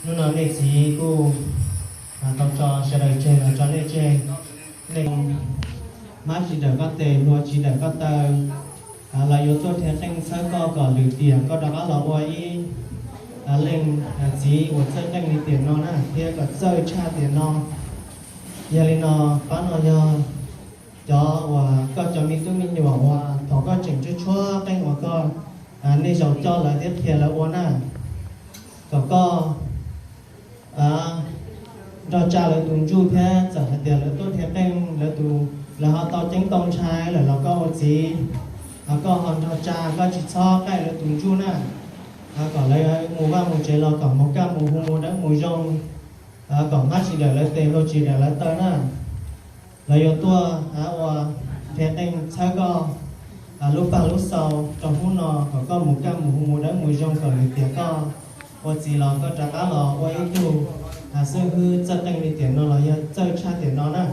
Hnub no nej txiv kuj tau tso sawv daws tseg los tso nej tseg, nej hmab tsis dawm koj tes, hlua tsis dawm koj taw, lawv yuav tuaj rhiav qeej txhawb koj kom lwm tiam koj rov qab los ua ib leej txiv uas txawj qeej li tiam no na, thiab kom txawj tshaj tiam no. Yog li no, pab no yog cov uas koj cov me tub me nyuam uas thaum koj tseem tshuab tshuab qeej uas koj niaj zaus coj lawv thiab qhia lawv ua na, kom koj nrog tsa lawv tus ntsuj thiab txawm hais tias lawv tuaj rhiav qeej lawv tus, lawv ho tau ceeb tau ntshai lawm los koj ua txiv, koj ho nrog tsa, koj tsis txhob qaij lawv tus ntsuj na. Kom lawv mus vaj mus tsev los kom mus kaj mus hu mus dawb mus zoo, kom hmab tsis dawm lawv tes, hlua tsis dawm lawv taw na. Lawv yuav tuaj ua rhiav qeej txhawb koj lub paj lub xau rau hnub no kom koj mus kaj mus hu mus dawb mus zoo, kom lwm tiam koj ua txiv los koj rov qab los ua ib tug xib hwb txawj qeej li tiam no los yog txawj tshaj tiam no na.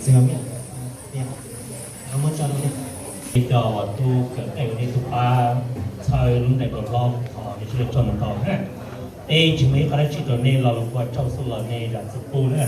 Txiv, muab tso rau nej. Cov uas tub kawm qej uas nej tub pab txhawb lub ntees rau hlob, thov nej sawv daws tso mus tau na. Peb tsis muaj ib qho dab tsi rau nej los los kuj tsaug xwb los nej zam txim pub na.